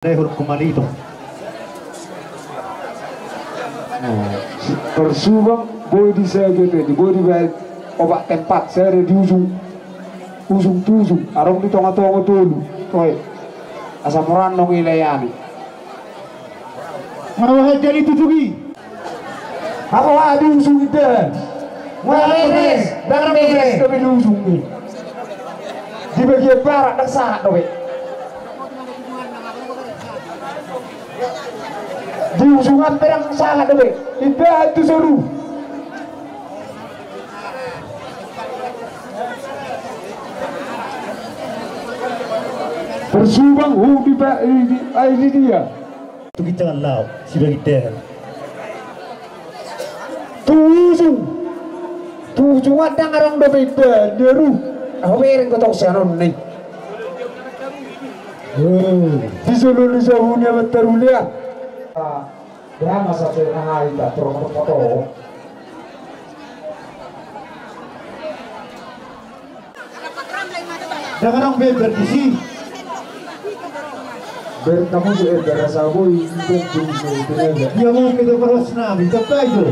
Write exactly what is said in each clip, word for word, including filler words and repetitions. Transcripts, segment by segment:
Lehon kumalitung. Parsubang boi di sagia pe, di boi dibaen opat tempat, sada di ujung, ujung tu ujung, adong di tonga-tonga tolu. Toe. Asa mura nunga dilayani. Mauahan jadi tujuh i. Apa wa di ujung i da? Wa beres, beres, beres, tapi di ujung i. Di bagian barat, ndang sahat dope. Di ujung an pe ndang sahat dope. Indahan tu solu. Parsubang hu di ba-, di, di, ai di dia. Tu ginjang an laho, sibagian. Tu ujung. Tu ujung an ndang adong dope indahan, dia ru. Ahu bereng gotong sianon ni. Di solo ni sabuni amat tarulia. Drama satu yang hari tak terus foto. Jangan orang beber di sini. Bertamu di ember rasa boi, itu tuh, itu aja. Dia mau kita terus nabi, kita itu.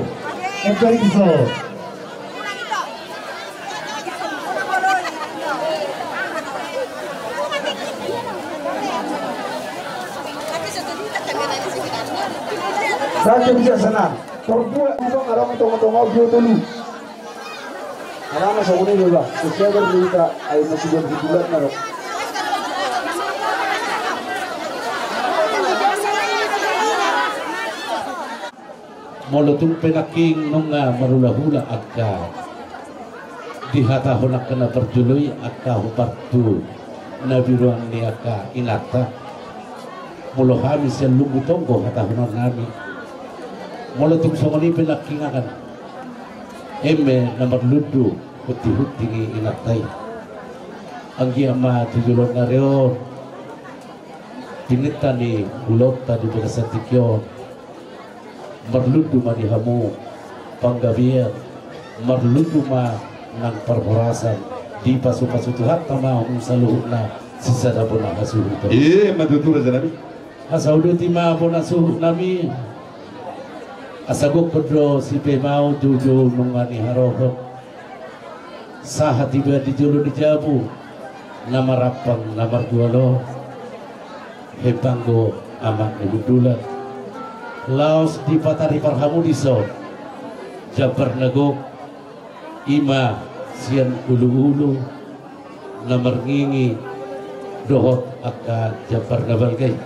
Ember itu. Satu bisa senang. Perbuat itu orang tengah-tengah dia dulu. Alana sabuni do ba. Sosial berita ai masih belum dibulat na do. Molo tung pe nangkin nunga marulahula angka dihatahon angka na parjolo i, angka hombar tu na biruan ni angka inanta. Molo hami sian Lumbu Tonggo hatahonon nami. Molo tung songon i pe nangkin akan eme na marlundu hunting-hunting i inanta i. Anggiat ma tu joloan ni ari on, tininta ni ulaonta di bagasan tingki on. Marlundu ma di hamu panggabean, marlundu ma nang parhorasan, dipasu-pasu Tuhanta ma hamu saluhutna sisada bona hasuhuton. Ima tutu raja nami. Asa uduti ma bona suhut nami. Asa gokhon do sipemau joujou nunga niharohon. Sahat iba di jolo ni jabu, na marampang na marjual on, hepanggo amak ni hundulan. Laos dipataripar hamu dison jambar na gok, ima sian ulu-ulu na marngingi dohot angka jambar na balga i.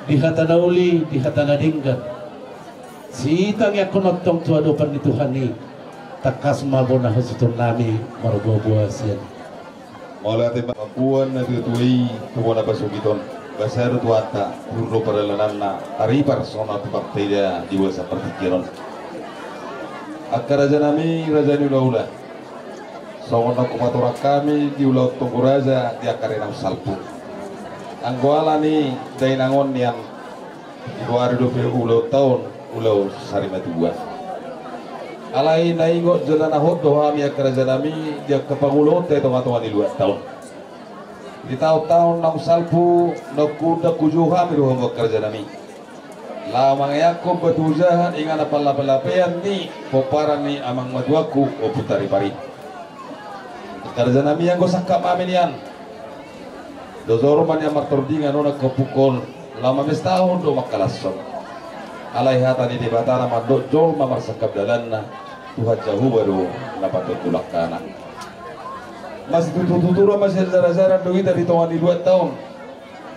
Di hata na uli, di hata na denggan. Sitangiangkon tong tu adopan ni Tuhan i, tangkas ma bona hasuhuton nami marboa-boa sian. Mauliate ma. Mamboan na tua-tua i tu bona pasogit on, basa do Tuhanta, hurro pardalananna, taripar songon api partaida di bagasan partingkian on. Angka raja nami, raja ni ula-ula. Songon na hupatorang hami di ulaon Tonggo Raja di angka ari naung salpu. Anggo ala ni dainang on nian, di luari dope ulaonta on, ulaon sari matua. Alai na ingot jala na hot do hami angka raja nami di angka pangulaonta di tonga-tonga ni luatta on. Di taon-taon naung salpu, naung hundang hujou hami do hamu angka raja nami. Laho mangeakhon batu hujahan ingana palape-lapean ni pomparan ni amang matuangku Ompu Taripar i. Angka raja nami, anggo sangkap hami nian, do joro ma nian martordingan on angka ompungkon, laho mamestahon do mangkalashon. Alai hata ni Debata na mandok jolma marsangkap dalanna, Tuhan Jahowa do na patontu langkana. Masitutu-tutu ro masianjara-jara do hita di tonga ni luatta on.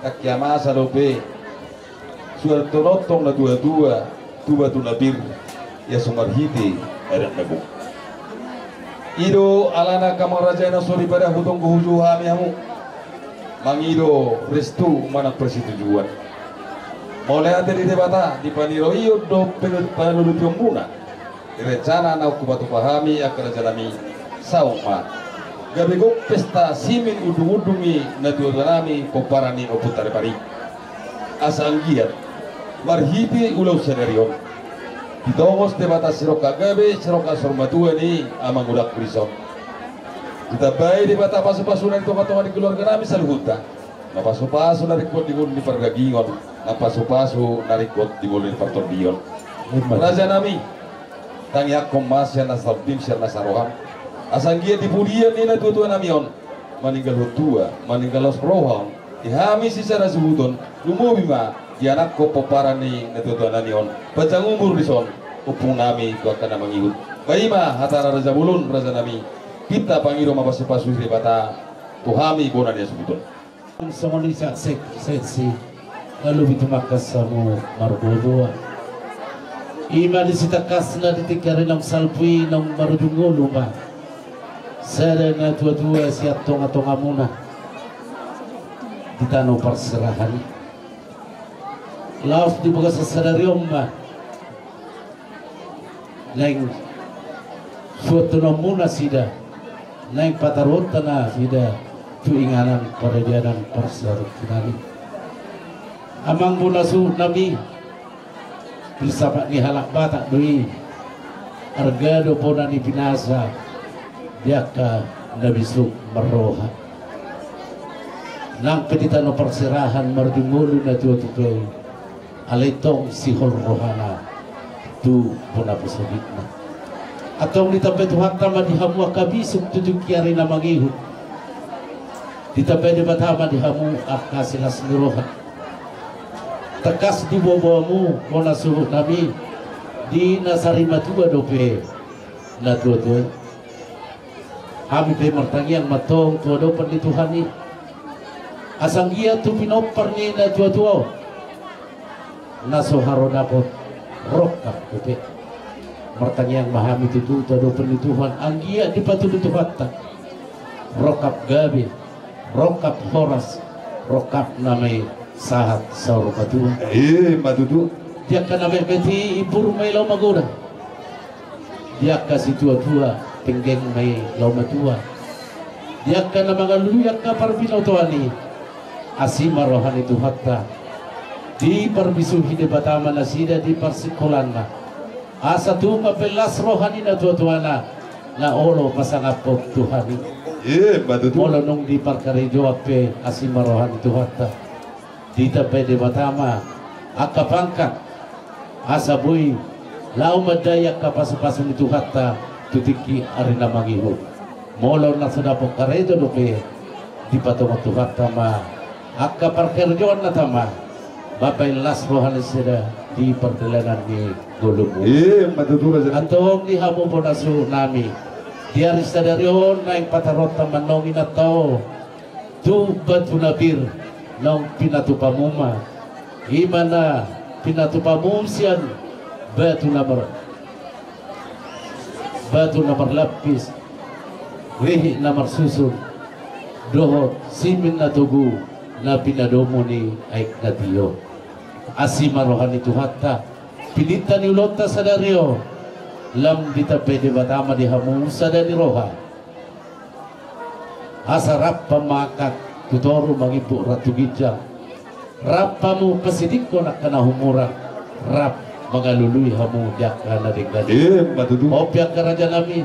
Tangkiang masa dope. Suantonontong na tua-tua, tuba tu na pir, ia so marhite adat na gok. I do alana angka amang raja na so dipadahut on, hujou hami hamu mangido restu manang parsitujuan. Mauliate di Debata, di pangidoion dohot pangidoionmuna. Rencana naung hupatupa hami angka raja nami, saut ma. Gabe gok pesta simin undung-undung ni natua-tua nami pomparan ni Ompu Taripar i. Asa anggiat marhite ulaon sadari on, ditongos Debata sirongkap gabe, sirongkap saur matua ni amang udangku dison. Ditambai Debata pasu-pasuna di tonga-tonga ni keluarga nami saluhutna. Na pasupasu na ringkot di ngolu ni pardagingon, na pasupasu na ringkot di ngolu ni partondion. Raja nami, tangiangkon ma sian nasa lambim, sian nasa roham. Asa anggiat di pudian ni natuatua nami on, maninggal hot tua, maninggal laos roha on, di hami sisada suhuton, lumobi ma di anakkon pomparan ni natuatua nami on, panjang umur dison ompung nami tu angka na mangihut. Ba i ma hata ni raja bolon, raja nami, pinta pangido ma pasupasu ni Debata tu hami bona ni hasuhuton. Songon i saksek seksi na lobi tumangkas hamu marboaboa. I ma di sitangkasna di tingki ari naung salpu i naung marujung ngolu ma sada natuatua sian tongatongamuna di tano parserahan i. Laos di bagasan sadari on ma naeng suanhononmuna nasida, naeng pataruhonta nasida tu inganan paradianan parsaripeon i. Amang bona suhut nami, filsafat ni halak Batak do i, arga do bona ni pinasa di angka na bisuk marroha. Nang pe di tano parserahan marujung ngolu natuatua i, alai tong sihol rohana tu bona pasogitna. Antong ditambai Tuhanta ma di hamu angka bisuk tu tingki ari na mangihut. Ditambai Debata ma di hamu angka silas ni roha. Tangkas di boaboamu bona suhut nami, di na sarimatua dope natuatua i. Hami pe martangiang ma antong tu adopan ni Tuhan i, asa anggiat tu pinompar ni natuatua on na so haru dapot rongkap dope. Martangiang ma hami tutu tu adopan ni Tuhan, anggiat dipatudu Tuhanta rongkap gabe, rongkap horas, rongkap na mangihut sahat saur matua. I ma tutu. Di angka na metmet i, imbur ma i laho magodang. Di angka situatua, penggeng ma i laho matua. Di angka na mangalului angka parbinotoan i, asi ma roha ni Tuhanta. Diparbisuhi Debata ma nasida di parsingkolanna, asa tung mambaen las roha ni natuatuana na olo pasangaphon Tuhan i. I ma tutu. Molo nunga diparkarejoan pe, asi ma roha ni Tuhanta. Ditambai Debata ma angka pangkat, asa boi laho mandai angka pasupasu ni Tuhanta tu tingki ari na mangihut. Molo na so dapot karejo dope, dipatongon Tuhanta ma angka parkarejoanna tama, mambaen las roha nasida di pardalanan ni ngolunmu. I ma tutu, raja. Antong di hamu bona suhut nami, di ari sadari on naeng pataruhonta ma annon inanta on tu batu na pir naung pinatupamu ma, i ma na pinatupamu sian batu na mar-, batu na marlapis, rihit na marsusun, dohot simin na togu na pinadomu ni aek na tio. Asi ma roha ni Tuhanta, pininta ni ulaonta sadari on, lam ditambai Debata ma di hamu sada ni roha. Asa rap hamu mangangkat tu toru, mangimbuk ro tu ginjang. Rap hamu pasidingkon angka na humurang, rap mangalului hamu di angka na denggan. I ma tutu. On pe angka raja nami,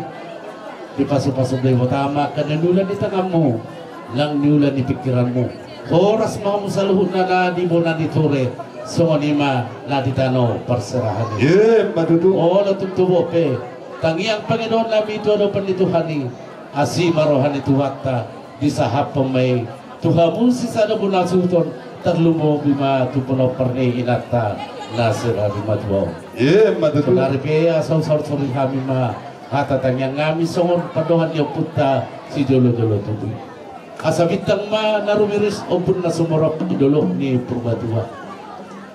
dipasupasu Debata ma angka na niula ni tanganmu nang niula ni pingkiranmu. Horas ma hamu saluhutna na di bona ni ture, songon i ma na di tano parserahan i. I ma tutu. Molo tung tabo pe tangiang pangidoan nami tu adopan ni Tuhan i, asi ma roha ni Tuhanta, disahaphon ma i tu hamu sisada bona suhut on, tarlumobi ma tu pinompar ni inanta na sirari matua on. I ma tutu. Saonari pe asa husorsoring hami ma hata tangiang nami songon pandohan ni ompunta sijolojolo tubu i. Asa bintang ma na rumiris, ombun na sumorop di dolok ni Purbatua.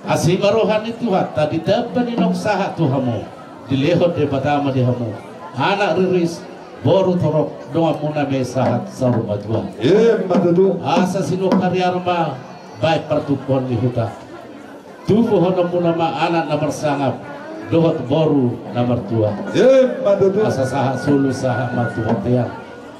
Asi ma roha ni Tuhanta, di tamba ni naung sahat tu hamu dilehon Debata ma di hamu anak riris, boru torop, donganmuna ma i sahat saur matua. I ma tutu. Asa sinuan hariar ma baen partumpuan ni huta. Tubuhononmuna ma anak na marsangap dohot boru na martua. I ma tutu. Asa sahat solu sahat ma tu bontean.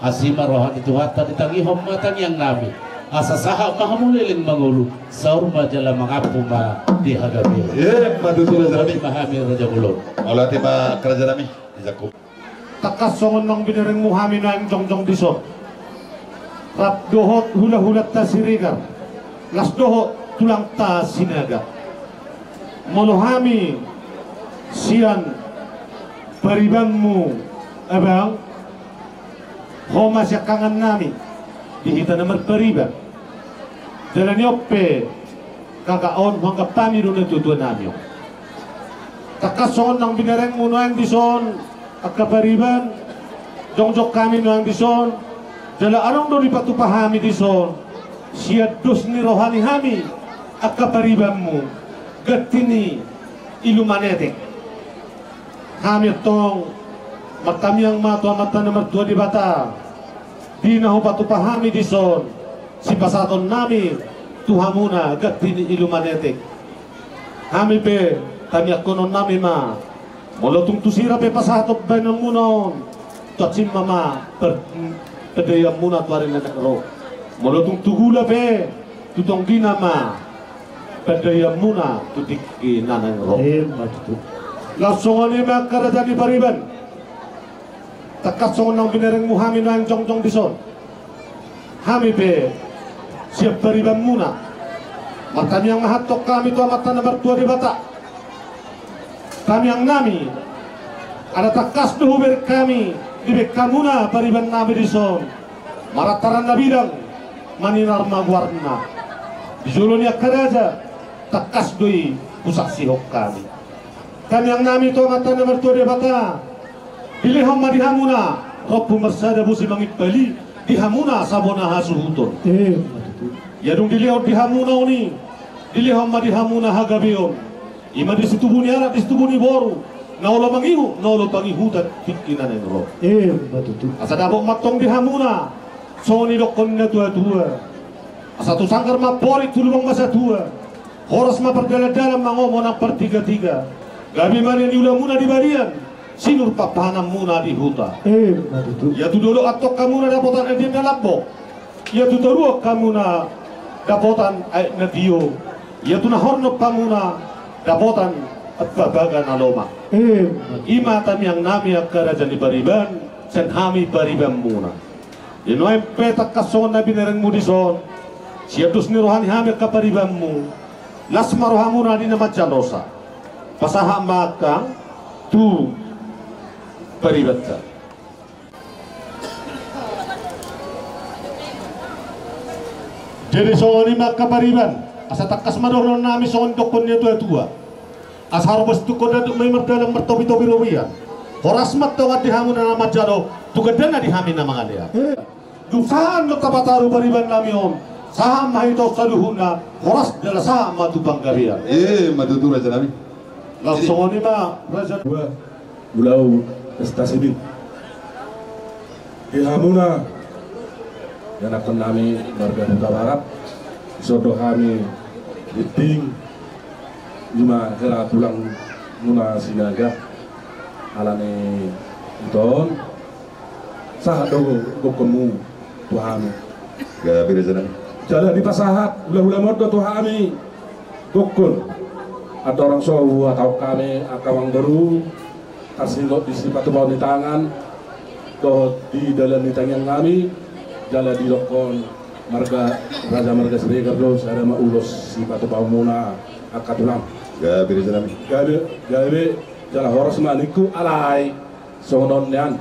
Asi ma roha ni Tuhanta, ditangihon ma tangiang nami. Asa sahat ma hamu leleng mangolu, saur ma jala mangampu ma di hagabeon. I ma tutu. Mauliate ma hami raja bolon. Mauliate ma raja nami. Tangkas songon naung binerengmu hami naeng jongjong dison, rap dohot hulahulanta Siregar, Las dohot tulangta Sinaga. Molo hami sian paribanmu, abang, ho ma sian hangannami di hita na marpariban. Jala ni on pe, kakak on, huanggap hami do natuatuanami on. Tangkas songon naung binerengmu nuaeng dison, angka pariban, jongjong hami nuaeng dison, jala adong do dipatupa hami dison sian dos ni roha ni hami angka paribanmu, ganti ni ilumanetek. Hami antong martamiang ma tu Amanta na martua Debata, di na hupatupa hami dison sipasahatonnami tu hamuna ganti ni ilumanetek. Hami pe, tamiangkononnami ma, molo tung tu sira pe pasahaton baenonmuna on, tu hansit ma ma per-, pandaianmuna tu ari na naeng ro. Molo tung tu gula pe, tu tonggina ma pandaianmuna tu tingki na naeng ro. Ima tutu. Laos songon i ma angka raja ni pariban. Tangkas songon naung binerengmu hami nuaeng jongjong dison, hami pe sian paribanmuna martamiang ma antong hami tu Amanta na martua Debata. Tamiangnami, ala tangkas do hubereng hami dibaen hamuna paribannami dison, marantaran na bidang, maninar ma goarna. Di jolo ni angka raja, tangkas do i husaksihon hami. Tamiangnami tu Amanta na martua Debata, dilehon ma di hamuna rompu marsada, bosi mangimpali di hamuna sabona hasuhuton. Ima tutu. Ia dung dilehon di hamuna on i, dilehon ma di hamuna hagabeon. Ima di situbu ni anak, di situbu ni boru, na olo mangihut, na olo pangihutan tingki na naeng ro. Ima tutu. Asa dapot ma antong di hamuna songon nidokkon ni natuatua: Asa tu sanggar ma amporik, tu lubang ma satua, horas ma pardalandalan, mangomo nang partigatiga, gabe ma nian ulamuna di balian, sinur pampahananmuna di huta. Ima tutu. Ia tu dolok antong hamuna dapotan ende na lambok, ia tu toruan hamuna dapotan aek na tio, ia tu na hornop hamuna dapotan ambabaga na lomak. Ima tutu. Ima tamiangnami angka raja ni pariban, sian hami paribanmuna. Di nuaeng pe tangkas songon na binerengmu dison, sian dos ni roha ni hami angka paribanmu, las ma rohamuna di na manjalosa. Pasahat ma angka tu paribanta. Jadi songon i ma angka pariban, asa tangkas ma dohononnami songon nidokkon ni natuatua. Asa horbo situngkon, danduk ma i mardalan martopitopi robean. Horas ma antong di hamuna na manjalo, tu gandana di hami na mangalean. Dung sahat do tapataru paribannami on, sahat ma hita on saluhutna, horas jala sahat ma tu panggabean. Ima tutu, rajanami. Laos songon i ma, raja. Ulaon pesta sibit. Di hamuna ianakkonnami marga Hutabarat, dison do hami ginting, ima hela tulangmuna Sinaga. Alani i, ito on, sahat do gokhonmu tu hami. Gabe, rajanami. Jala dipasahat ulaonmuna on do tu hami gokhon. Andorang so huhatahon hami angka amangboru, tarsingot di sipatupaon ni tangan dohot di dalan ni tangiangnami, jala didokkon marga, raja marga Siregar do, sada ma ulos sipatupaonmuna angka tulang. Gabe, rajanami. Gabe, gabe, jala horas ma ningku, alai songon on nian.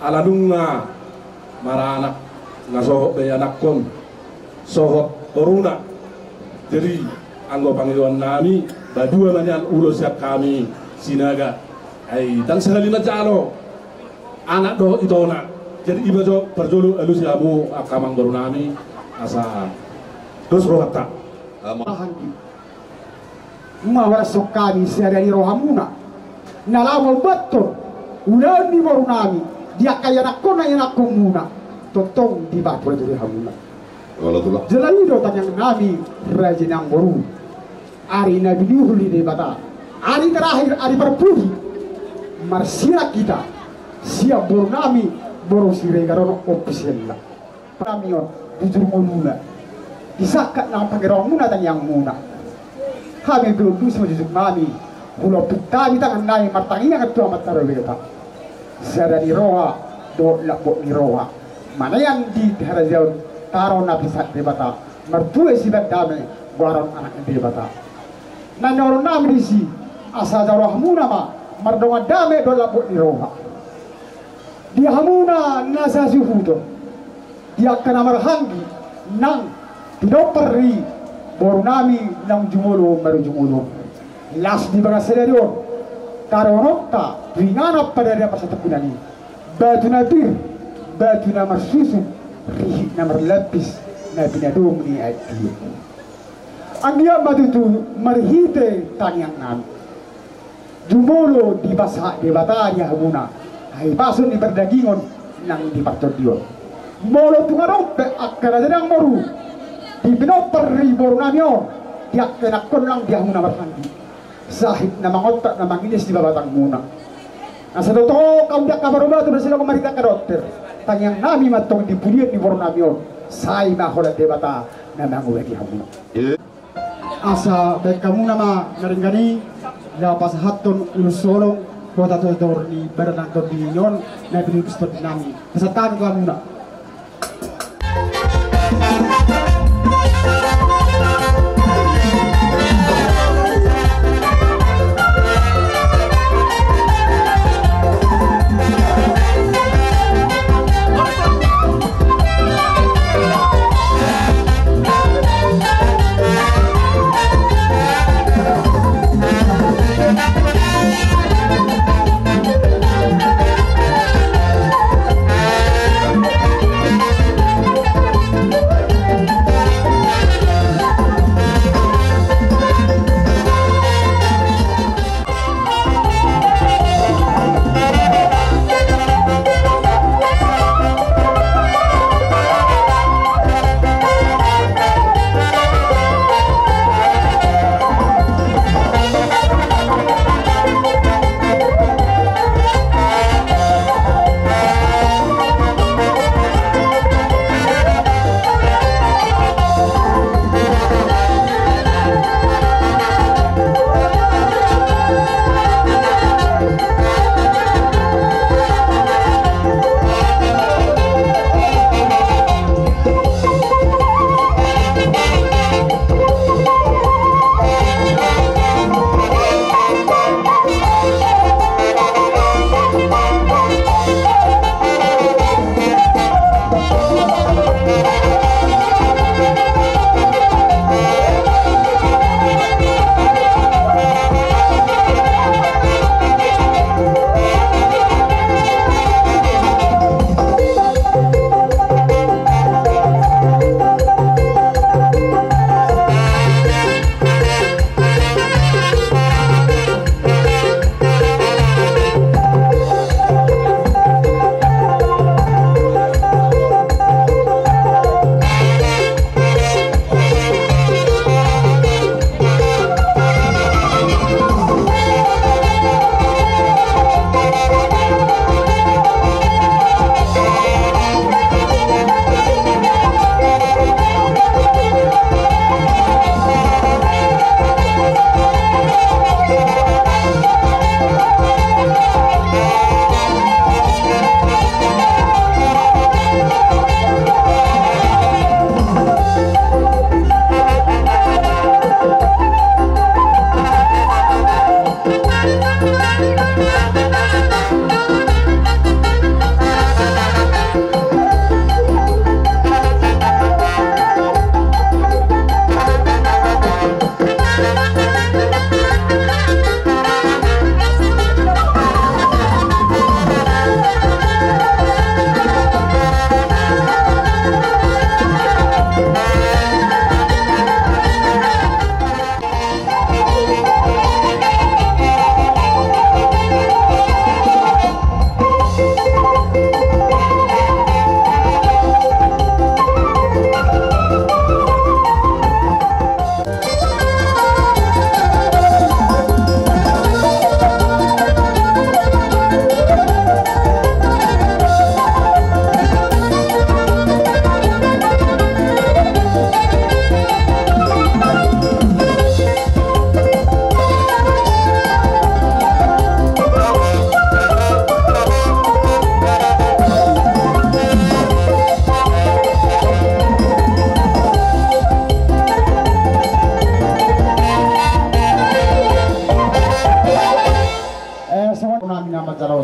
Ala nunga maranak, nga sohot be ianakkon, sohot boruna. Jadi anggo pangidoannami, paboa ma nian ulos sian hami Sinaga. Ai ndang sahali manjalo anak dohot itona. Jadi ima jo parjolo alusi hamu angka amangborunami, asa dos rohanta. Amen. Nunga horas hami sada ni rohamuna na laho mamboan ulaon ni borunami di angka ianakkonna ianakkonmuna, tongtong dipaboa do di hamuna. Olo, tulang. Jala i do tangiangnami, raja ni amangboru. Ari na binuhul ni Debata, ari terakhir, ari parpudi, marsianak hita sian borunami, boru Siregar on, ofisialna. Hami on, bujur ngoluna, disangkap na pangeraonmuna, tangiangmuna. Hami pe on, dos ma jujungnami, hulompit hami tangannami martangiang tu Amanta Debata, sada ni roha dohot lambok ni roha, manean di harajaon, taro na pinarsinta Debata, Martua i si Pandame, goaron anak ni Debata. Na nidok nami disi, asa jalo hamuna ma mardongan dame dohot lambok ni roha. Di hamuna na sasuhuton, di angka na marhahaanggi, nang pinompar ni boru nami naung jumolo marujung olo. Las di bagas sadari on, taruhononta tu inganan padarian parsatongkinan i, batu na pir, batu na marsusun, rihit na marlapis, na pinadomu ni aek tio. Anggiat ma tutu marhite tangiang nami, jumolo dipasahat Debata di hamuna hahipason ni pardagingon nang di partondion. Molo tung adong pe angka na jadi nang moru di pinompar ni boru nami on, di angka inangkon nang di hamuna marhahaanggi, sahit na mangontak na manginis di babatangmuna. Asa tongtong hamu di angka parubatu, bersilaku marhite angka dokter, tangiang nami ma tong di pudian ni boru nami on, sai ma holan Debata na mangubati hamuna. Asa baen hamuna ma na denggan i, laho pasahathon ulos holong, hota tortor ni badan na tondi on, na pinilipis tondi nami. Pasahat hami tu hamuna.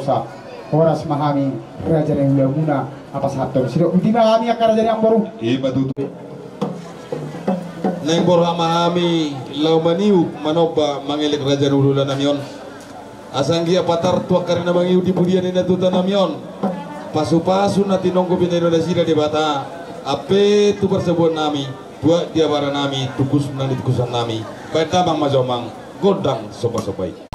Sa, horas ma hami raja ni hulamuna, apa sahat tu sidok uti ma hami angka raja ni amboru. Ima tutu. Naeng borhat ma hami laho maniup manomba mangelek raja ni hulahula nami on. Asa anggiat patar tu angka ari na mangihut di pudian ni natuatuanami on. Pasupasu na tinonggop i na nidok nasida Debata. Ampe tu parsabuannami, buat di abaranami, tu kus nang di kusannami. Baen damang ma jomang, gondang somba-somba i.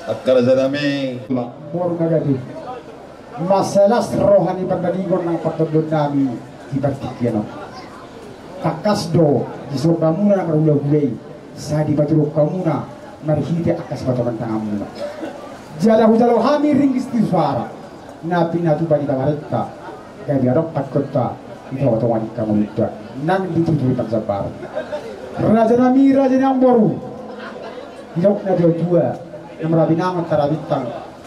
Angka rajanami. Boru na gati. Mansai las roha ni pardaligon nang partondionnami di partingkian on. Tangkas do disombamuna na marhulahula i, sai dipatuduhon hamuna marhite angka sipatongan tanganmuna. Jala hujalo hami ringgit sitio suara na pinatupa ni pamarenta, gabe adong pangkionta di tongatonga ni hangoluanta nang di tutu ni panjambaran. Rajanami, raja ni amboru, didok natuatua, na marbinangon tarabintang,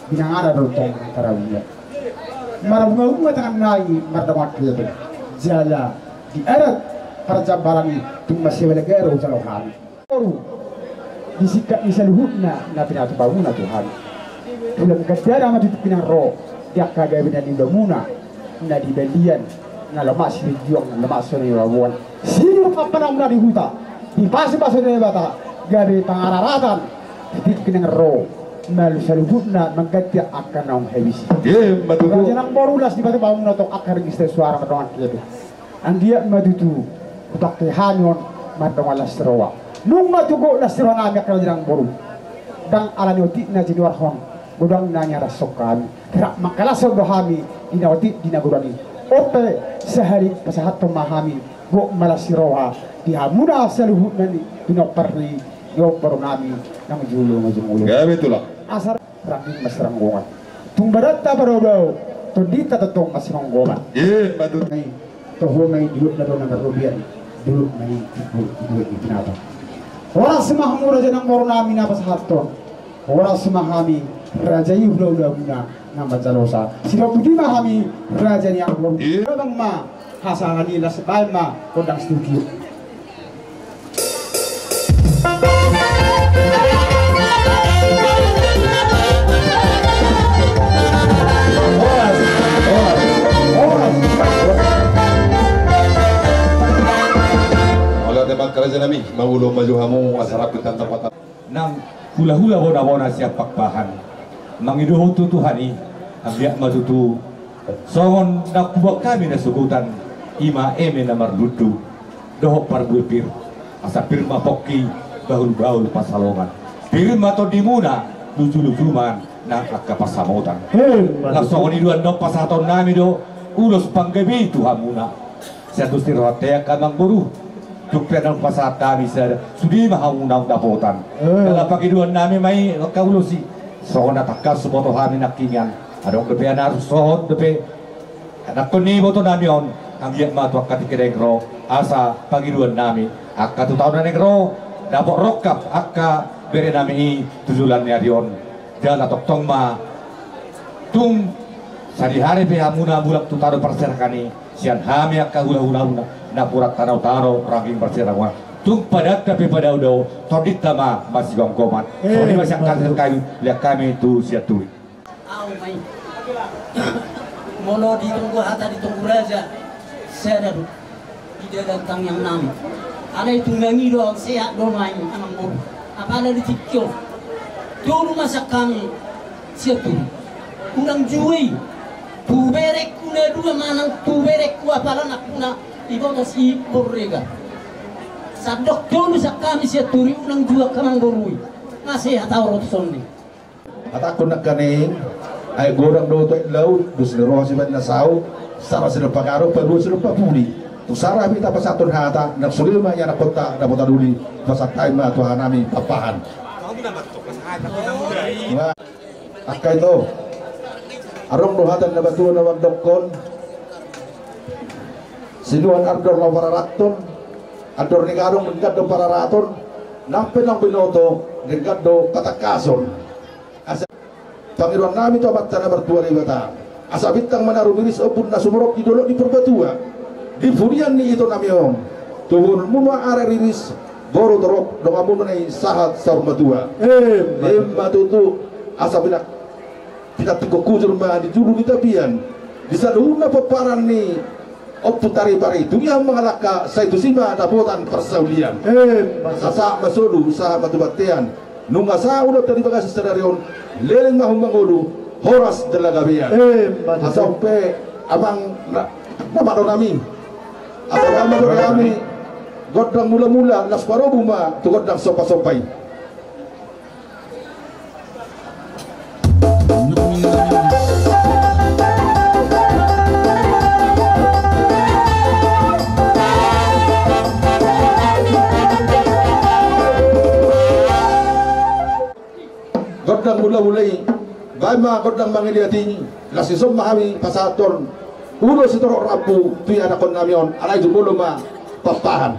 binangana do tong tarabunga. Marbungabunga tangan nai mardongan hepeng. Jala di adat Parjambaran i tung mansai balga do hujalo hami. Boru, di singkat ni saluhutna na pinatupa muna tu hami. Tulang gandana ma tutu pinang ro di angka gabe na niula muna, na di balian, na lomak silinjuang, na lomak sibaboan. Sinur ma panganan muna di huta, dipasupasu Debata gabe pangararatan. Di pinang ro, malu saluhutna mangganti angka naung habis i. Ima tutu. Raja nang boru, las dipatupa muna tong angka register suara mardongan kedo. Anggiat ma tutu hutangke hami on mardongan las ni roha. Nunga tutu gok las ni roha nami angka raja nang boru. Ndang ala ni otik na jinuarhon godang na niarashon hami. Rap mangkalashon do hami di na otik di na godang i. On pe sahali pasahathon ma hami gok ma las ni roha di hamuna saluhutna na pinompar ni boru nami nang jolo nang jumolo. Gabe tulang. Asa rangging masiranggongan. Tung badanta padaodao, tondinta tongtong masiranggongan. Ima tutu. Toho ma i di dolok na do na marrobean, dolok ma i timbul di dolok ni binatang. Horas ma hamu raja nang boru nami na pasahathon. Horas ma hami raja i hulahula muna na manjalosa. Sidapot i ma hami raja ni anggur. Ima. Gabang ma hasahatan i, las baen ma gondang situtu. Mauliate ma angka raja nami, mangolu ma jo hamu asa rap hita martantan. Nang hulahula bonabona sian Pakpahan, mangido tu Tuhan i, anggiat ma tutu songon na huboan hami na sogot, ima eme na marlundu dohot parbue pir, asa pir ma pongki, bahulbahul pansalongan, pir ma tondimuna, lujulusuma nang angka pansamotan. Ima tutu. Nang songon i do annon pasahaton nami do ulos panggabean tu hamuna. Sian dos ni rohanta i angka amangboru, tung pe naung pasahat hami sada, sude ma hamu naung dapotan. Jala pangidoan nami ma i angka ulos i, songon na tangkas huboto hami nangkiningan, adong dope na harus sohot dope. Nangkin i boto nami on, anggiat ma tu angka tingki na naeng ro, asa pangidoan nami angka tu taon na naeng ro dapot rongkap angka bere nami i tu joloan ni ari on. Jala tongtong ma tung sadihari pe hamuna mulak tu tano parserahan i, sian hami angka hulahula muna napuran tano-tano rangging parserahan, tung padanta pe padaodao, tondinta ma masigomgoman. Songon i ma sian hami, lean hami tu Sianturi. Au ma i. Molo ditonggo hata, ditonggo raja, sada do di dalan tangiang nami. Alai tung mangido au, sehat do ma i amangboru. Apala di tingki on tolu ma sian hami Sianturi. Unang juo i tu berengku na dua manang tu berengku apala anakku na diboto si Borrega. Sandok tolu sian hami Sianturi, unang juo angka amangboru i. Nga sehat au ro tu son i. Hatangkon nangkaning, ai godang do tu aek laut, dos ni roha sibaen na saut, sada sinompa ganup, padua sinompa pudi. Tu sada hami tapasahathon hata, nang sude ma ianakhonta dapotan uli, pasahat hami ma tu hahanami Pakpahan. Angka ito, adong do hata ni na matua na mandokkon, sinuan andor laho pararathon, andor ni gadong denggan do pararathon, nang pe naung binoto denggan do patangkason. Asa pangidoan nami tu Amanta na martua Debata, asa bintang ma na rumiris, ombun na sumorop di dolok ni Purbatua, di pudian ni ito nami on, tubuhonmu ma ari riris, boru torop, donganmuna i sahat saur matua. Ima tutu. Asa pinantikhon hujur ma di julu ni tapian, di saluhutna pomparan ni Ompu Taripari, dung ia mangalangka sai tusi ma dapotan parsaulian. Sahat ma solu sahat ma tu bontean. Nunga sahat ulaonta di bagasan sadari on, leleng ma hamu mangolu, horas jala gabean. Asa on pe amang na, na mardongan nami, asa baen ma dohot hami gondang mulamula, laos parubu ma tu gondang sompasompa i. Gondang mulamula i, baen ma gondang mangiliat i, laos dison ma hami pasahathon ulos sitorop rambu tu ianakhon nami on, alai jumolo ma Pakpahan.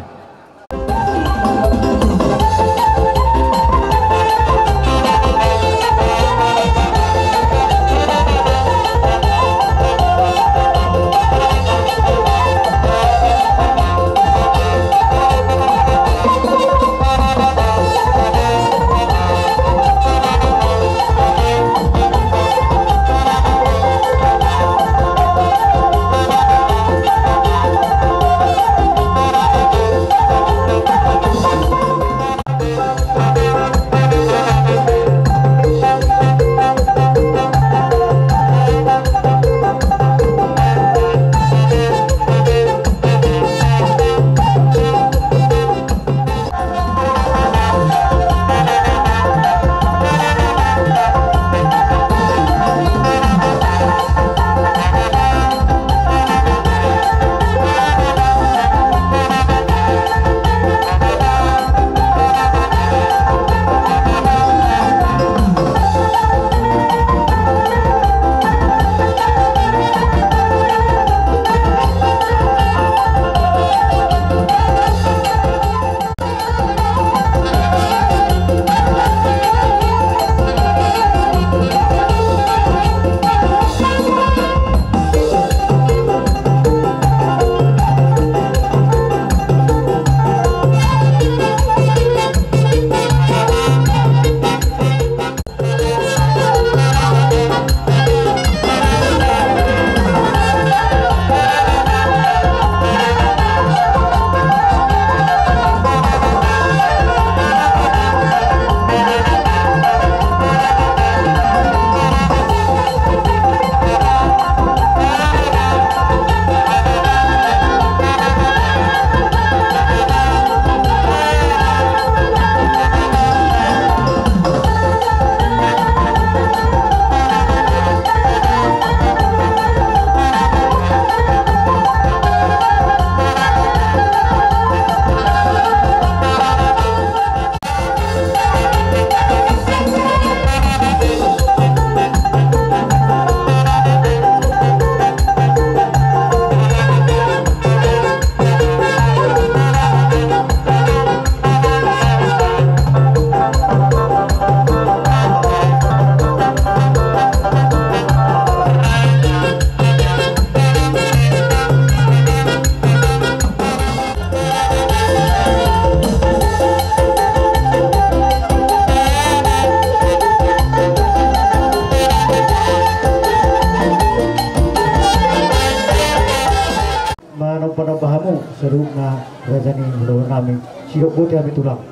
Manomba-nomba hamu saluhutna raja ni hulahula nami, sidok boti hami tulang.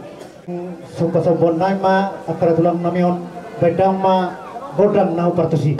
Somba-sombaon nami ma angka tulang nami on, baen damang ma gondang na hombar tusi.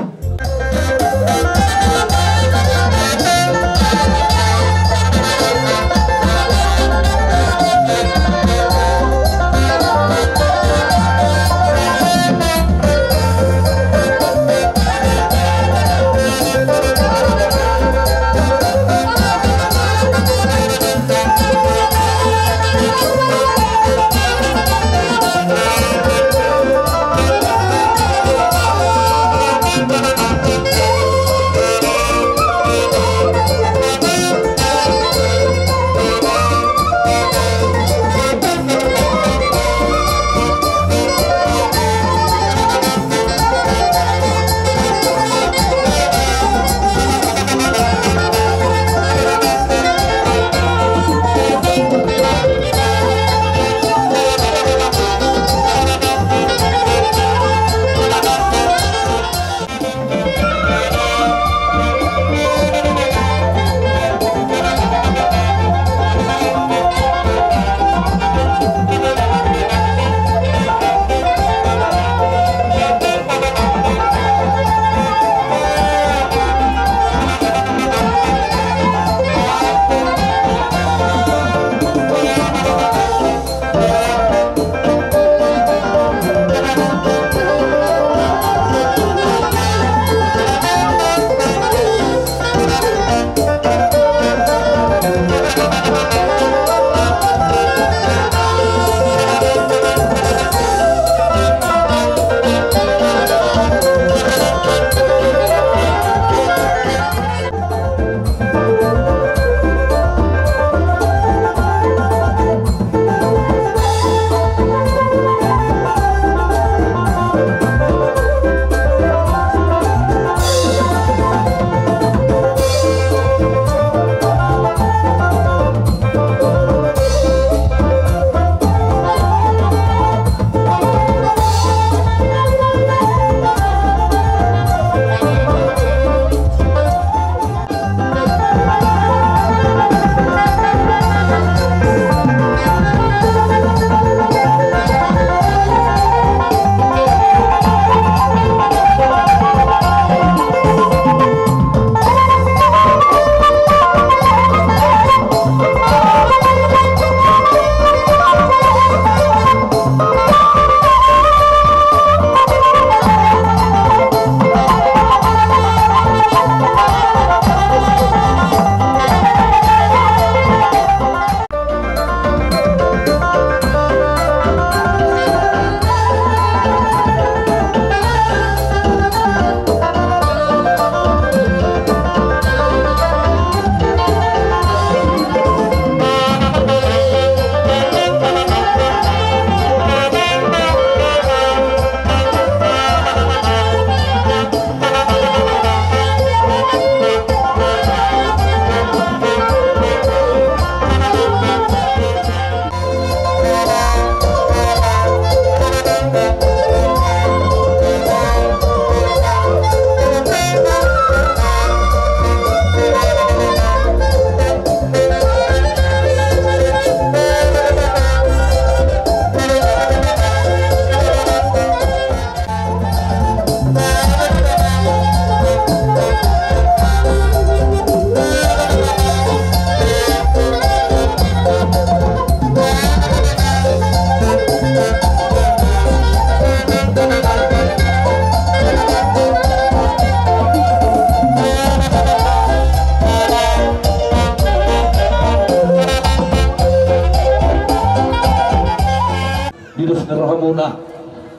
Di dos ni rohamuna,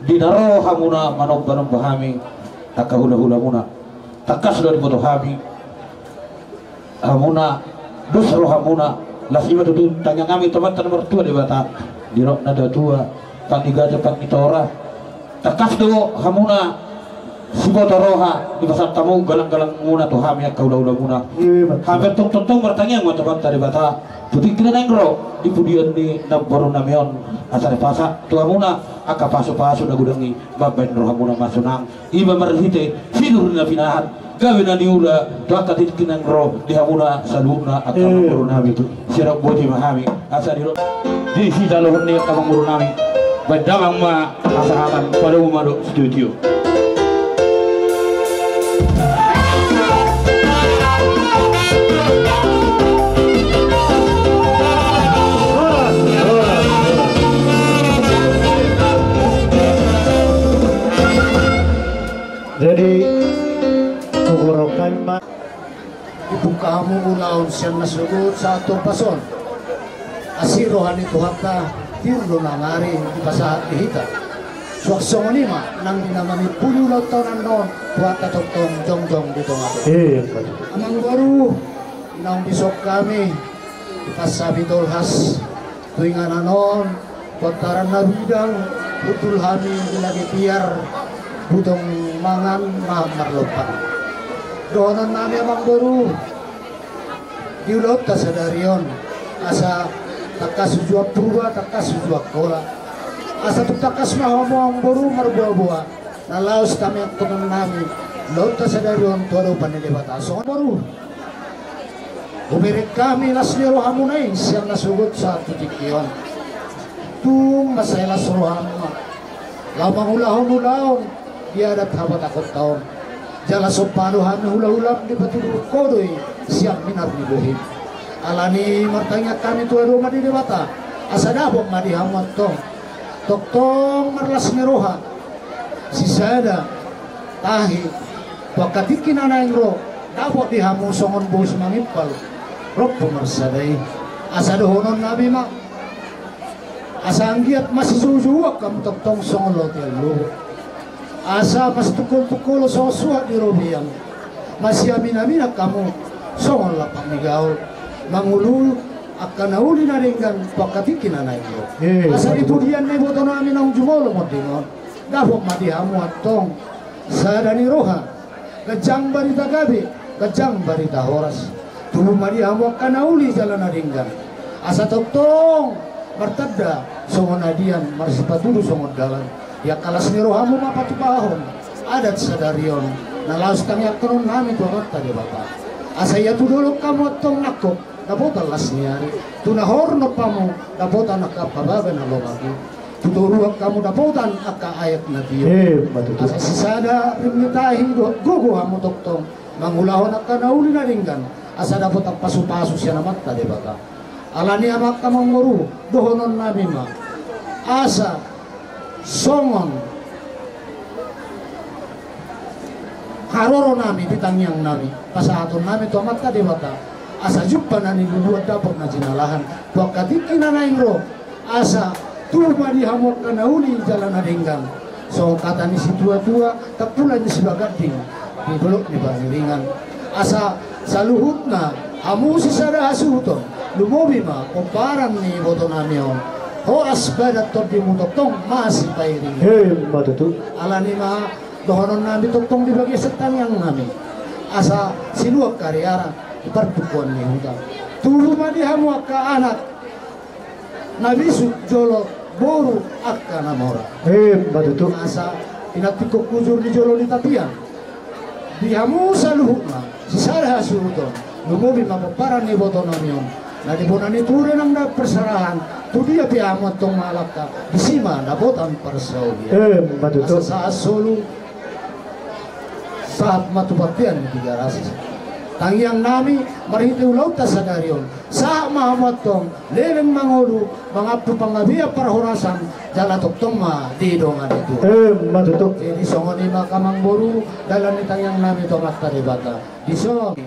di na ro hamuna manomba-nomba hami, angka hula-hulamuna. Tangkas do diboto hami, hamuna, dos rohamuna, las i ma tutu tangiang hami tu Amanta na martua Debata, di rok na tua-tua, pat ni gaja, pat ni tora. Tangkas do hamuna, siboto roha, dipasahat hamu galang-galangmuna tu hami angka hula-hulamuna. Iya, betul. Hami tongtong martangiang ma tu Amanta Debata, tu tingki na naeng ro, di pudian ni namboru nami on, asa dipasahat tu hamuna angka pasu-pasu na godang i, mambahen rohamuna marsanang, i ma marhite sinur na pinahan, Gabe na niula tu angka tingki na naeng ro di hamuna saluhutna angka amangboru nami tu. Sirap boti ma hami asa di ro. Di sitaluhon ni angka amangboru nami. Baen damang ma hasahatan, padomu ma dohot situtu. Jadi, huboan hami ma. Dibuka hamu ulaon sian na sogot sahat tu ombas on. Asi roha ni Tuhanta, tiur do nangari dipasahat di hita. Suang songon i ma nang di na manimpuli ulaonta on annon, Tuhanta tongtong jongjong di tonga-tonga. Amangboru, naung dison hami di Pasapi Tolhas. Tu inganan on, pomparan na bidang, hundul hami di lage piar, butong mangan, mahan marlompan. Dohonon nami amangboru, di ulaonta sadari on, asa tangkas uju Purba, tangkas uju Angkola. Asa tung tangkas ma hamu amangboru marboa-boa. Na laos tamiangkon nami ulaonta sadari on tu adopan ni Debata. Songon boru, hubereng hami las ni rohamuna i sian na sogot sahat tu tingki on. Tung mansai las rohamu ma laho mangulahon ulaon di adat hapatahonta on. Jala somba do hami hula-hulam dipatuduhon ho do i sian minar ni bohim. Alani i martangiang hami tu adopan ni Debata asa dapot ma di hamu antong tongtong marlas ni roha. Sisada tahi tu angka tingki na naeng ro, dapot di hamu songon boru simangimpal rompu marsada i. Asa dohonon nami ma, asa anggiat masijou-jouon hamu tongtong songon lote ni lobo. Asa masitungkol-tungkol songon suhat di robean. Masiamin-aminan hamu songon lapak ni gaol, mangolu angka na uli na denggan tu angka tingki na naeng ro. Asa di pudian ni iboto nami naung jumolo monding on, dapot ma di hamu antong sada ni roha, ganjang barita gabe, ganjang barita horas. Tubu ma di hamu angka na uli jala na denggan. Asa tongtong martanda songon adian, marsipatudu songon dalan. Di angka las ni rohamu ma patupahon adat sadari on. Na laos tangiangkonon hami tu Amanta Debata, asa ia tu dolok hamu antong nangkok dapotan las ni ari, tu na hornop hamu dapotan angka pabaga na lomak i, tu toruan hamu dapotan angka aek na tio. Asa sisada rim ni tahi dohot gogo hamu tongtong mangulahon angka na uli na denggan, asa dapotan pasu-pasu sian Amanta Debata. Alani i amang, amangboru, dohonon nami ma, asa songon haroro nami di tangiang nami, pasahaton nami tu Amanta Debata, asa jumpa na niluluan, dapot na jinalahan tu angka tingki na naeng ro. Asa tubu ma di hamu angka na uli jala na denggan. Songon hata ni situa-tua, tampulan ni Sibaganding di dolok ni Pangiringan. Asa saluhutna hamu sisada hasuhuton, lumobi ma pomparan ni iboto nami on. Hoas badan tondimu tongtong masipairingan. Emma tutu. Alani i ma dohonon nami tongtong di bagasan tangiang nami, asa sinuan hariara di partumpuan ni huta. Tubu ma di hamu angka anak na bisuk jolo boru angka na mora. Emma tutu. Asa pinantikhon hujur di jolo ni tapian. Di hamu saluhutna sisada hasuhuton, lumobi ma pomparan ni iboto nami on. Na di bona ni ture nang dapot parserahan, tu dia pe hamu antong mangalangka, disi ma dapotan parsaulian. Emma tutu. Asa sahat solu, sahat ma tu bontean ni Tiga Ras. Tangiang nami marhite ulaonta sadari on, sahat ma hamu antong leleng mangolu, mangampu panggabean parhorasan, jala tongtong ma didongani Tuhan. Emma tutu. Jadi songon i ma amangboru, dalan ni tangiang nami tu Amanta Debata. Dison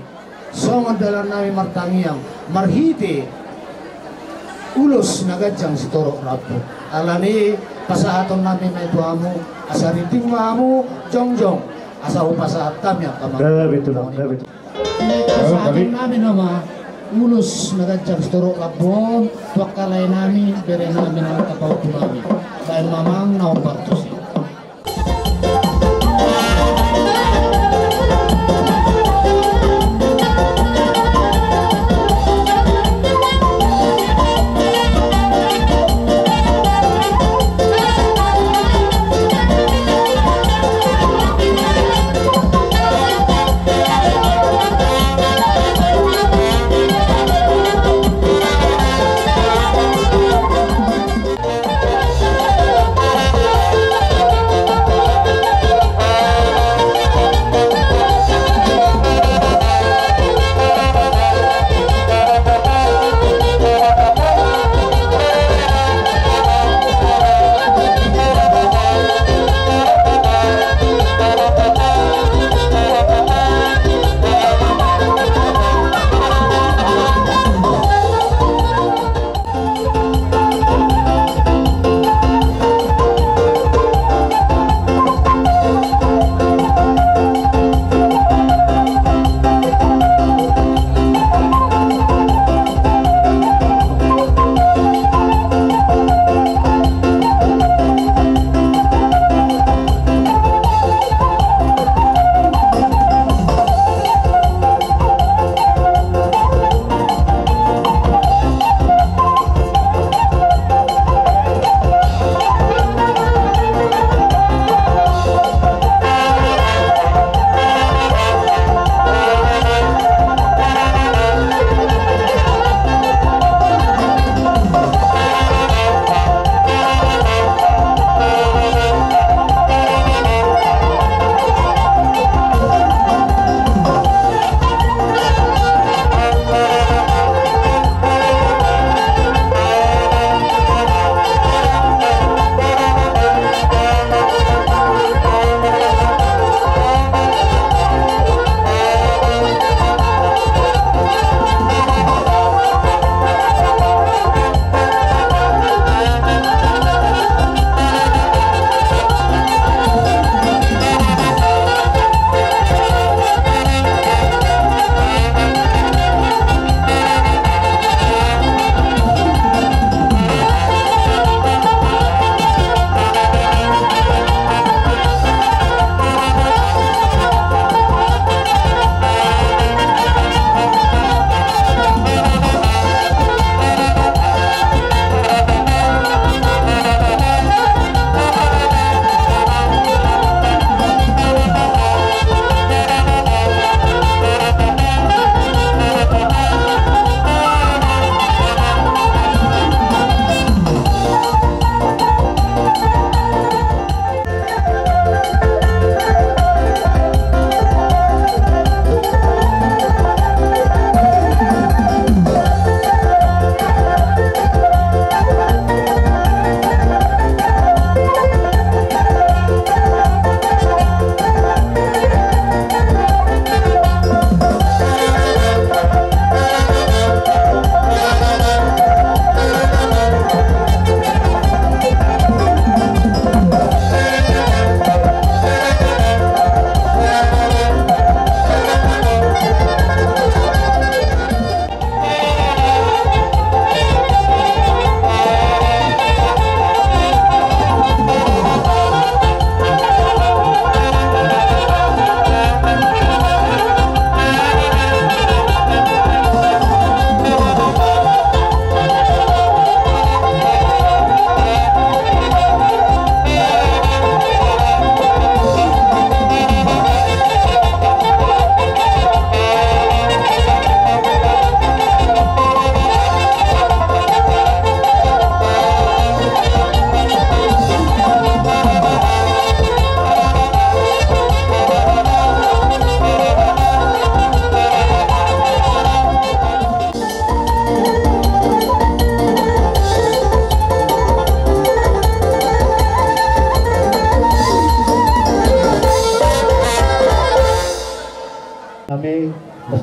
songon dalan nami martangiang marhite ulos na ganjang sitorop rambu. Alani i pasahaton nami ma i tu hamu, asa rintik ma hamu jongjong, asa hupasahat hami angka amang. Pasahaton nami nama ulos na ganjang sitorop rambu on tu angka lae nami, bere nami nang angka pahompu nami. Baen ma amang na hombar tusi.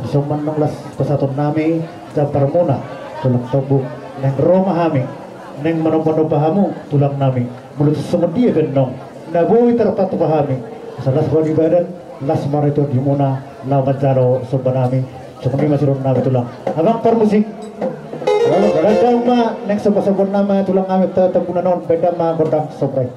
Songon i nang las pasahatonnami jambarmuna, tulang tombuk, naeng ro ma hami naeng manombanomba hamu tulangnami. Molo tung songon dia pe annon na boi tarpatupa hami, asa las roha di badan, las ma roha di tondi muna laho manjalo sombanami. Songon i ma sirohanami tulang. Amang parmusik, ro ma naeng sombasombannami tulangnami, ta-, Tambunan on, baen damang gondang somba i.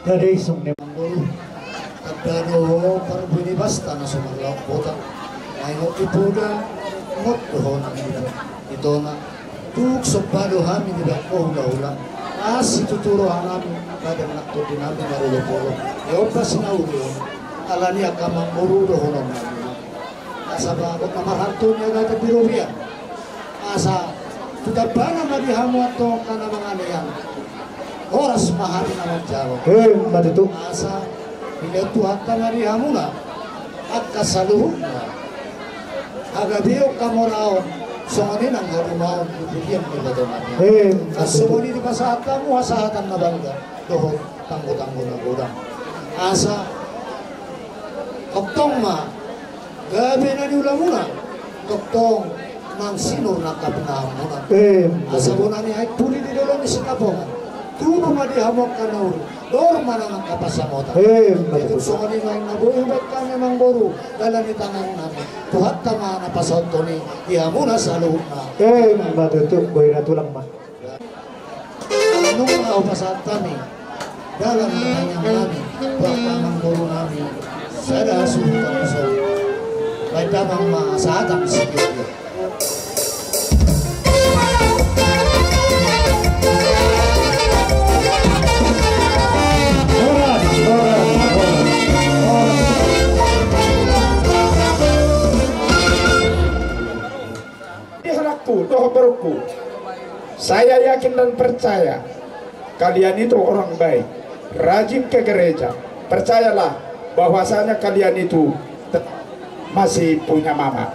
Jadi songon i ma, tanda do parbue ni basta na so marlaok bota. Ai ngot di poda, ngot do ho nang di tona. Tung somba do hami dibaen ho hulahula. Asi tutu rohanami, badan nang tondinami marolopolop. Ia on pe sinauri on. Alani angka amangboru dohononnami. Asa bagot na marhalto ni agatan di robean. Asa tu tambana ma di hamu antong angka na mangalean. Horas ma hami na manjalo. Emma tutu. Asa dilehon Tuhanta ma di hamuna angka saluhutna hagabeon, hamoraon, songon i nang harumaon di pudian ni badanami. Emma tutu. Asa songon i dipasahat hamu hasahatan na balga dohot tanggotanggo na godang. Asa tongtong ma gabe na niulamuna, tongtong nang sinur na angka pinahanmuna. Emma tutu. Asa bona ni aek puli di dolok ni Sitapongan, tubu ma di hamu angka na uli, dor ma nang angka pansamotan. Emma tutu. Tung songon i ma na boi hubaen hami amangboru, dalan ni tangiangnami. Tuhanta ma na pasahathon i di hamuna saluhutna. Emma tutu, bohina tulang ma. Nunga hupasahat hami dalan ni tangiangnami tu angka amangborunami sada suhut. Baen damang ma sahatan sitio. Ku, dohot borungku, saya yakin dan percaya kalian itu orang baik, rajin ke gereja. Percayalah bahwasanya kalian itu te-, masih punya mama.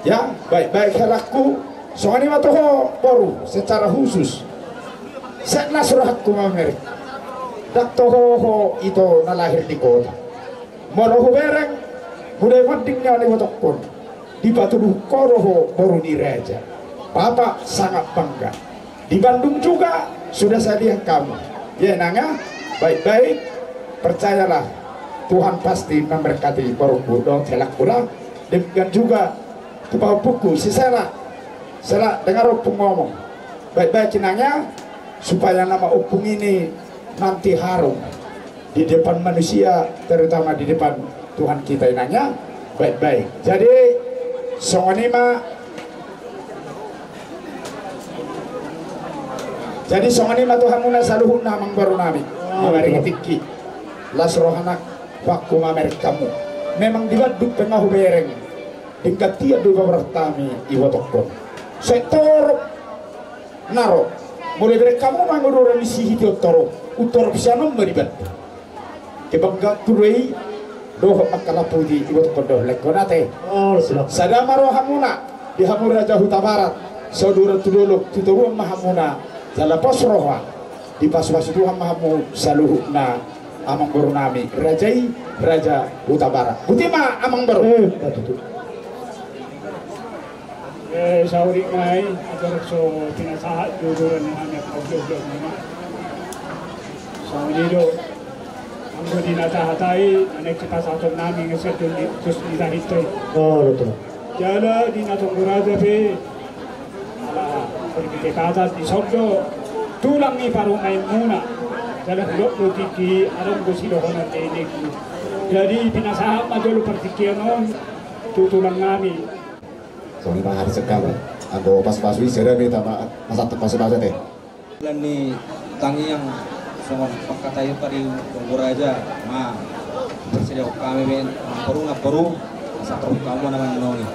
Ya, baik-baik helangku, songon i ma tu ho boru secara khusus. Sek las rohangku mamereng. Ndang toho ho ito na lahir di kota. Molo hubereng, mula monding nian ibotongkon. Dipatuduhon ho do ho boru ni raja. Bapak sangat bangga. Di Bandung juga sudah saya lihat kamu. Ya, Inang, ya. Baik-baik. Percayalah, Tuhan pasti memberkati borungku dohot helangku. Demikian juga tu pahompuku, si Sela. Sela, dengar ompung ngomong. Baik-baik, Inang, ya. Supaya nama ompung ini nanti harum di depan manusia, terutama di depan Tuhan kita, Inang, ya. Baik-baik. Jadi, songon i ma, jadi, songon i ma tu hamuna saluhutna, amangboru nami. Mamereng tingki. Las roha nang huangku mamereng hamu. Memang di Bandung pe nga hubereng. Denggan tiap do iba bertami ibotongkon. Sai torop na ro. Molo ibereng hamu ma uduran ni si Hitihoto ro, untorop sian on ma di Bandung. Kebanggaanku do i, dohot mangkalaputi ibotongkon dohot laengkon ate. Oh, siap. Sada ma rohamuna, di hamu Raja Hutabarat, saluhutna tu dolok, tu toruan ma hamuna, jala pos roha, dipasupasu Tuhan ma hamu saluhutna, amangboru nami, raja i, Raja Hutabarat. Boti ma, amangboru. Eh, betul. Eh, saotik ma i, agar so pinasahat do uduran ni hami angka uduran ni ma. Songon i do, anggo di na tahatai, na naeng sipasahaton nami, ngeser do di, tus di tahit i. Oh, betul. Jala di na tonggo raja pe, ala, pergi ke kata di sondo, tulang ni parumaenmuna. Jala hudok do tingki, adong do sidohonon ni nenekmu. Jadi, pinasahat ma jolo partingkian on, tu tulang nami. Songon i ma harisik hamu. Anggo pasupasu i, sada ma hita ma-, masantung pasupasu ate. Lan ni tangiang songon pangkataion tadi tonggo raja ma. Parsadiahon hami be, amangboru, namboru, asa paruhut hamu na mannoni.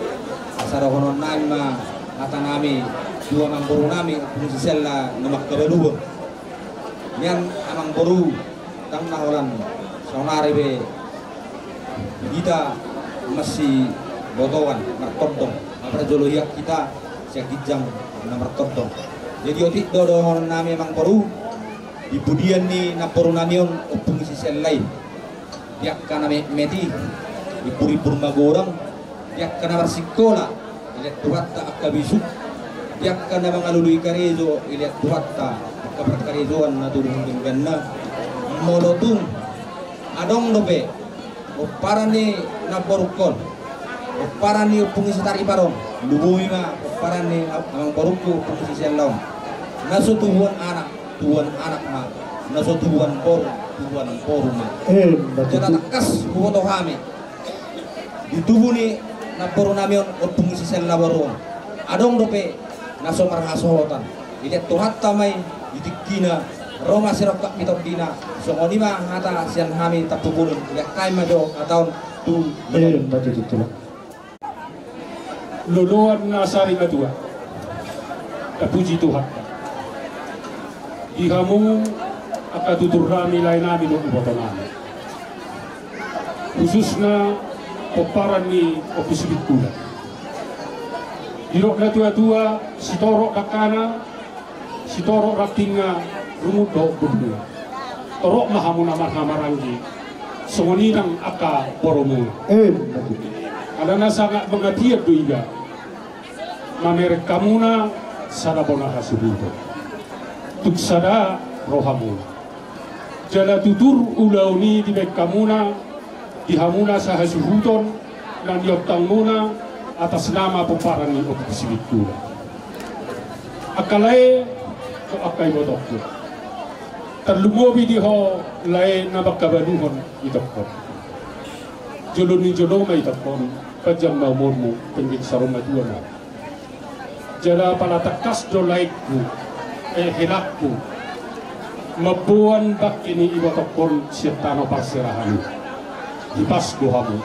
Asa dohonon nami ma hata nami, tu amangboru nami, Ompung Sisella na mangkabaluhon. Nian amangboru, ndang na holan saonari be hita masibotoan martondong, marparjolo hian hita sian ginjang na martondong. Jadi otik do dohonon nami amangboru, di pudian ni namboru nami on Ompung Sisella i. Di angka na metmet i, imbur-imbur magodang, di angka na marsikola, dilehon Tuhanta angka bisuk, di angka na mangalului karejo, dilehon Tuhanta angka parkarejoan na tubu dengganna. Molo tung adong dope pomparan ni namborungkon, pomparan ni Ompung Sitaripar on, lumobi ma pomparan ni amangborungku Ompung Sisella on. Na so tubuan anak, tubuan anak ma, na so tubuan boru, tubuan boru ma. Eh, betul. Jala tangkas huboto hami, di tubu ni namboru nami on Ompung Sisella boru on, adong dope na so marhasohotan. Dilehon Tuhanta ma i di tingkina, ro ma sirongkap ni tondina. Songon i ma hata sian hami Tampubolon, dilehon hami ma jo hata on tu. Eh, betul, betul. Loloan na sari matua. Tapuji Tuhanta. Di hamu angka tutur nami, lae nami dohot iboto nami. Khususna pomparan ni Ompu Sibingkula. Didok natua-tua, sitorop dangkana, sitorop rantingna, rumput dohot bulungna. Torop ma hamuna marhamaranggi, songon i nang angka borumuna. Eh, betul. Alana sangat mangatian do iba mamereng hamuna sada bona hasuhuton. Tung sada rohamuna. Jala tutur ulaon i dibaen hamuna, di hamuna sahasuhuton, na niontangmuna atas nama pomparan ni Ompu Sibingkula. Angka lae dohot angka ibotongku. Tarlumobi di ho lae na mangkabaluhon itongkon. Jolo ni jolo ma itongkon, panjang ma umurmu, tingki saur matua ma. Jala pala tangkas do laengku, eh, helangku, mamboan bangke ni ibotongkon sian tano parserahan i. Hipas do hamu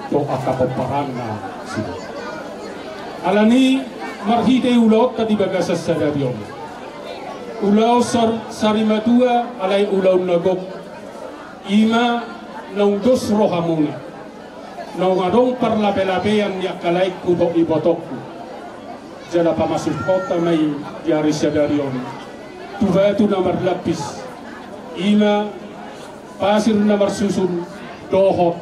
tu angka pomparanna sidea. Alani Marhite ulaonta di bagasan sadari on, ulaon sar-, sarimatua alai ulaon na gok, i ma naung dos rohamuna, naung adong parlapelapean ni angka laengku dohot ibotongku. Jala pamasukhonta ma i di ari sadari on tu batu na marlapis, i ma pasir na marsusun dohot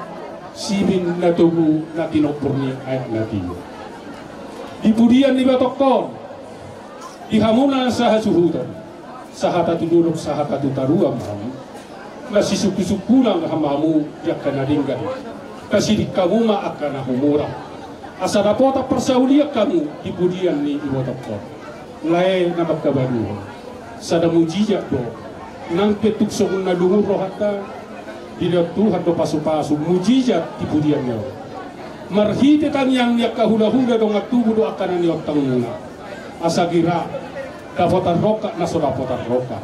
sibin na togu na tinompur ni aek na tio. Di pudian ni batokon, di hamuna sahasuhuton, sahata tu dolok sahata tu toruan ma hamu, masisungkunsungkunan ma hamu di angka na denggan, pasiding hamu ma angka na humurang, asa dapotan parsaulian hamu di pudian ni ibotongkon. Lae na mangkabaluhon, sada mujizat do. Nang pe tung songon na lungun rohanta, dilehon Tuhan do pasupasu, mujizat di pudian ni on. Marhite tangiang ni angka hulahula dongan tubu do angka na niontangmuna, asa gira dapotan rongkap na so dapotan rongkap,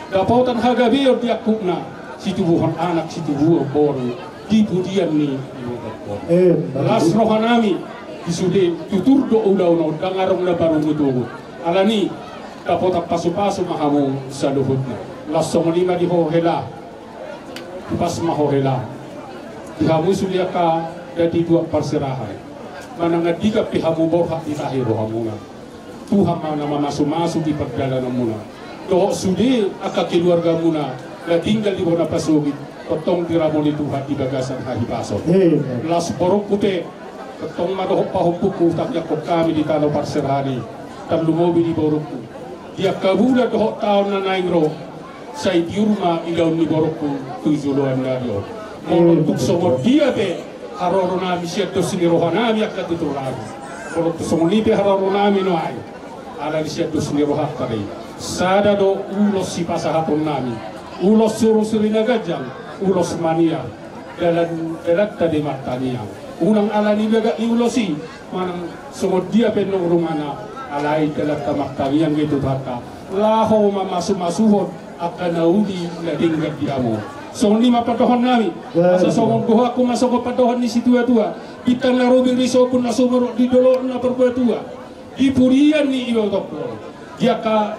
dapotan hagabeon di angkupna, situbuhon anak situbuhon boru di pudian ni ibotongkon. Eh, las rohanami, di sude tutur do ulaon on, ndang adong na marungutungut. Alani dapotan pasupasu ma hamu saluhutna. Las songon i ma di ho hela, pas ma ho hela. Di hamu sude angka dadi dua parserahan, manang andigan pe hamu borhat ditahi rohamuna. Tuhan ma na mamasumasu di pardalananmuna dohot sude angka keluargamuna na tinggal di bona pasogit, tongtong diramoti Tuhan di bagasan hahipason. Las borungku pe, tongtong ma dohot pahompungku tangiangkon hami di tano parserahan i, tarlumobi di borungku. Di angka bulan dohot taon na naeng ro, sai tiur ma idaon ni borungku tu joloan ni ari on. Molo tung songon dia pe haroronami sian dos ni rohanami angka tuturami, molo tung songon i pe haroronami nuaeng, alani sian dos ni rohanta do i. Sada do ulos sipasahatonnami, ulos surisuri na ganjang, ulos maniar, dalan, dalanta do martangiang. Unang alani bagak ni ulos i manang songon dia pe nang rupana, alai dalanta martangiang do i tu Tuhanta, laho mamasumasuhon angka na uli na denggan di hamu. Songon i ma pandohannami. Asa songon gohanku ma songon pandohan ni situatua: Bintang na rumiris, ombun na sumurung di dolok na parbatua, di pudian ni ibotongkon, di angka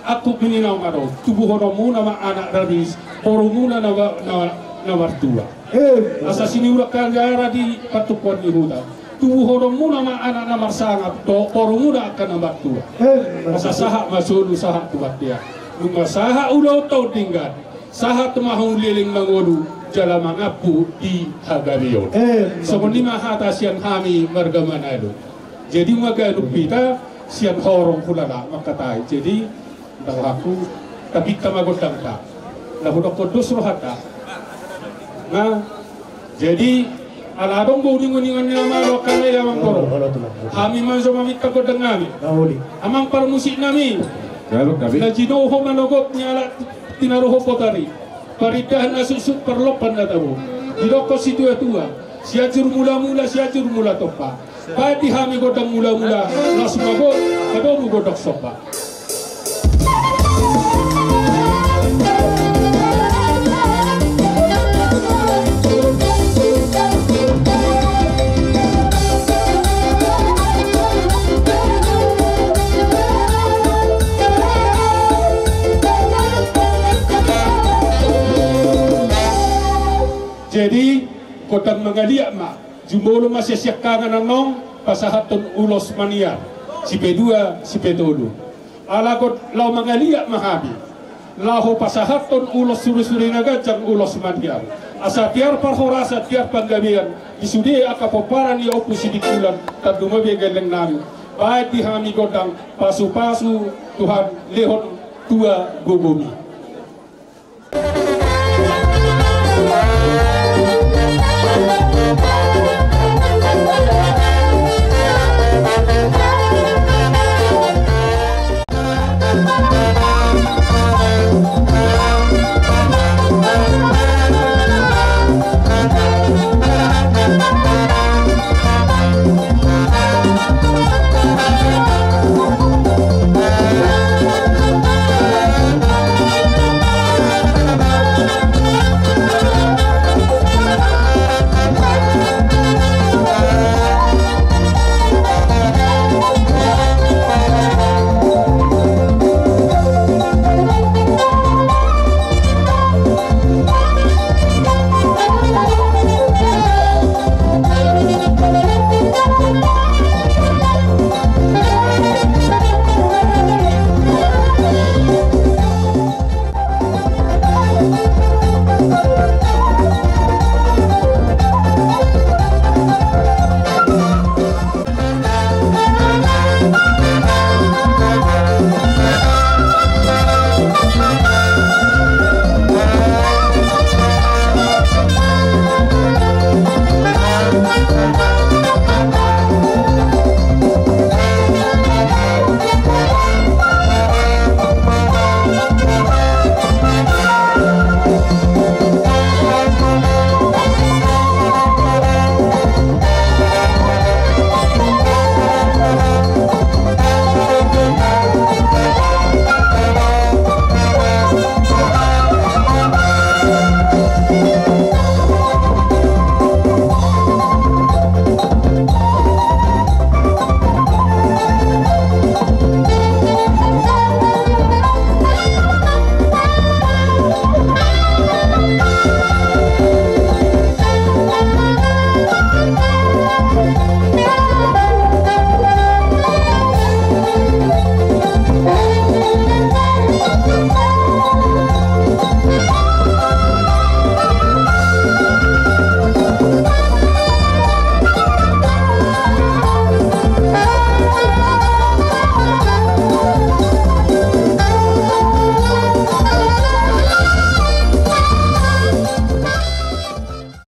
angkup ni inang ma do, tubuhononmuna ma anak na riris, borumuna na, na, na martua. Asa siniurak hagara di patungkoan ni huta, tubuhononmuna ma anak na marsangap dohot borumuna angka na martua. Asa sahat ma solu sahat tu bontean. Nunga sahat ulaonta on denggan, sahat ma hamu leleng mangolu jala mangampu di hagabeon. Songon i ma hata sian hami marga Manalu. Jadi nunga ganup hita sian horong hulala mangkatai. Jadi ndang laku tapinta ma gondangta, na hudokkon dos rohanta. Nah, jadi ala adong do uninguningan ni na malo angka lae amang boru, hami ma jo maminta gondangnami. Amang parmusiknami, na jinoho manogot ni ala tinaruhon botari, parindahan na suksuk, parlompan na tabo. Didokkon situatua: Sianjur mulamula, Sianjur mula tompa. Baen di hami gondang mulamula, laos magot padomu gondang somba. Jadi gondang mangaliat ma. Jumolo ma sian siangkangan annon pasahathon ulos maniar, sipedua sipetolu. Ala gondang laho mangaliat ma hami, laho pasahathon ulos surisuri na ganjang, ulos maniar, asa tiar parhorasan, tiar panggabean di sude angka pomparan ni Ompu Sibingkulan, tarlumobi gellengnami. Baen di hami gondang pasupasu Tuhan, lehon tua gogomi.